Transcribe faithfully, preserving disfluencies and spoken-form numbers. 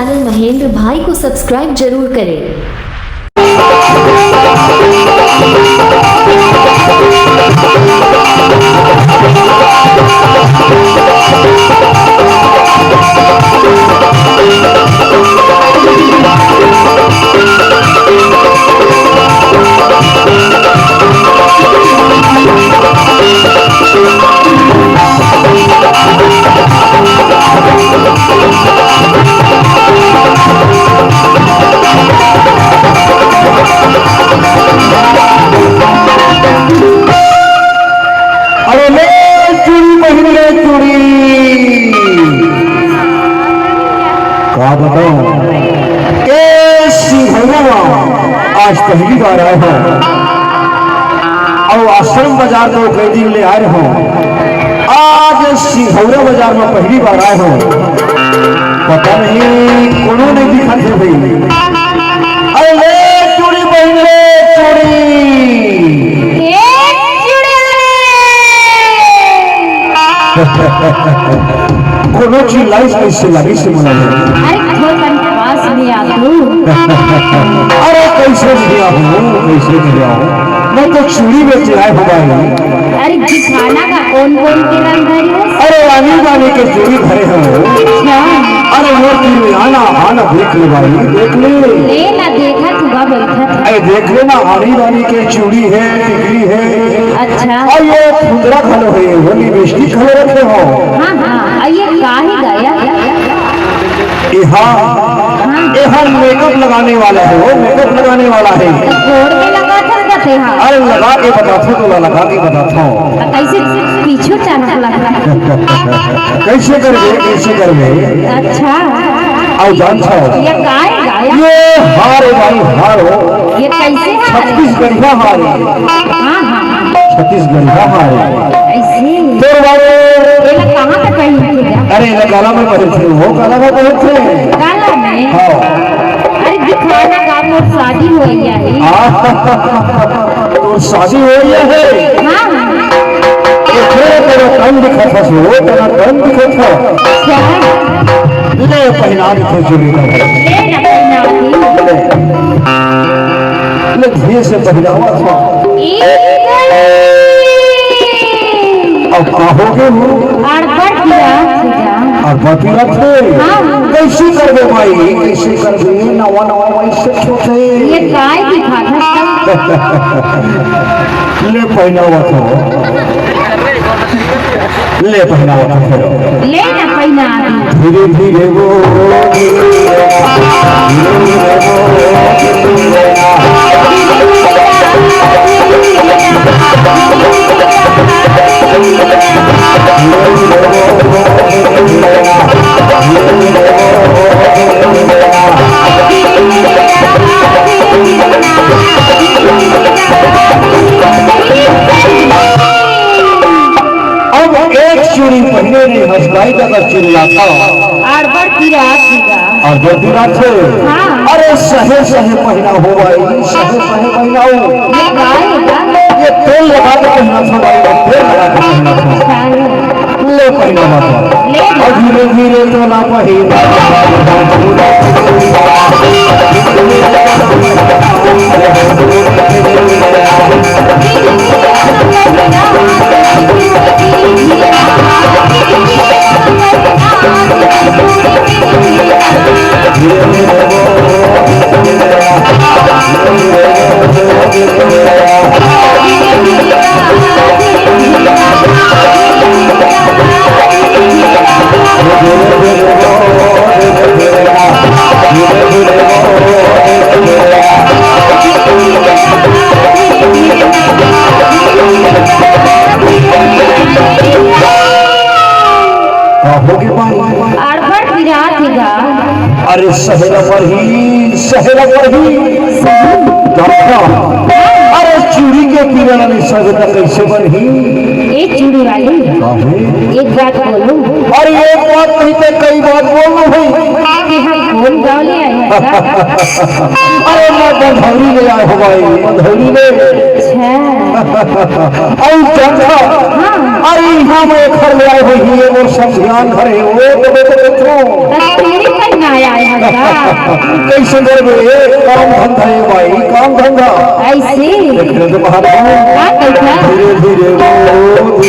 Channel Mahendra भाई को subscribe जरूर करें। अरे ले चूड़ी पहिन ले चूड़ी। का बताऊं, ए सिंघौरा आज पहली बार आए हो और आश्रम बाजार तो कई दिन ले आए हो, आज सिंघौरा बाजार में पहली बार आए हो। पता नहीं कोनो नहीं दिखत हे भाई। अरे ले चूड़ी पहिन ले चूड़ी। ए चूड़ी वाले। कोनो चिल्लाइस कइसे लागिस हे मोला? अरे थोड़ा पास में आ तू। अरे कइसे नहीं आऊं, कइसे नहीं आऊं? मैं तो चूड़ी बेचे आए हूं भाई। अरे दिखाना का कौन कौन के रंग धरे हो? अरे रानी रानी के चूड़ी धरे हो। अच्छा। अरे वो दिलवाना आना देख ले भाई, देख ले। ले ना देखा तू का बैठा था। अरे देख ले ना, रानी रानी के चूड़ी है, टिकली है। अच्छा। और ये फुंदरा घलो है, वो लिपस्टिक घलो रखे हो। हाँ हाँ, और ये का ही गाया? ये हाँ, ये हाँ मेकअप लगाने वाला है, वो मेकअप लगाने वाला है। तो गोड़ में लगा था का ते हाँ? अरे लगा के बताथो तो लगा के बताथो। तो कैसे पीछू चानक लगा? कैसे करबे, कैसे करबे? अच्छा। आओ जानथो। ये काय गाया? ये हार है भाई, हार हो। ये कैसे हार है? छत्तीसगढ़िया हार है। हाँ हाँ। छत्तीसगढ़िया हार है। ऐसे। तोर बाबू। ये लोग कहाँ पे पहनते हैं? अरे ये गला में पहनते हैं, वो गला में पहनते हैं। गला में? हाँ। अरे दिखाना का मोर शादी हो गया है। आ, तोर शादी हो गया है? हाँ हाँ। एकरे तेरा तन दिखत हस, वो तेरा तन दिखत हस। अच्छा। ले पहिना देथों चूड़ी ला। ले ना पहिना दी। ले। ले धीरे से पहिनावा था। ई गई। अब का हो गे हो? अड़बड़ पिरात हे जा। अड़बड़ पिरात हे? हाँ। कैसे करबे भाई, कैसे करबे? नवा नवा भाई से छोटे। ये काय दिखात हस? ले पहिनावा था। ले पहिनावा था। ले ना पहिना दी। धीरे धीरे वो अब एक चूड़ी पहिने नहीं हंसलाई का चिल्लाता। अड़बड़ पिरात हे गा। अड़बड़ पिरात हे। हाँ। अरे सहे सहे पहिना हो भाई, सहे सहे पहिना हो। ये काय हे गा? ये तेल लगा के पहिना था भाई, तेल लगा के पहिना था। काय? ले पहिना माता। ले ना। और धीरे धीरे तो ना पहिना। का होगे भाई? अड़बड़ पिरात हे गा। अरे सहे ला परही, सहे ला परही। सही। देखा, अरे चूड़ी के पीरा नहीं सहे ला कैसे बनही? ए चूड़ी वाली, काहे? एक बात बोलूं? अरे एक बात नहीं तो कई बात बोल लो भाई। कि हम कौन गाँव ले आए हैं? अरे मैं बंधौरी ले आए हो भाई, बंधौरी ले। अच्छा। अरे जानता, हाँ। अरे यहाँ मैं घर ले आए हो, ये मोर सब ध्यान धरे हो, तबे तो पूछो। बस तेरी पर ना आया है का? कैसे करबे? काम धंधा है भाई, काम धंधा। ऐसे? देख ले तो महाराज। का कहता? धीरे धीरे बोल।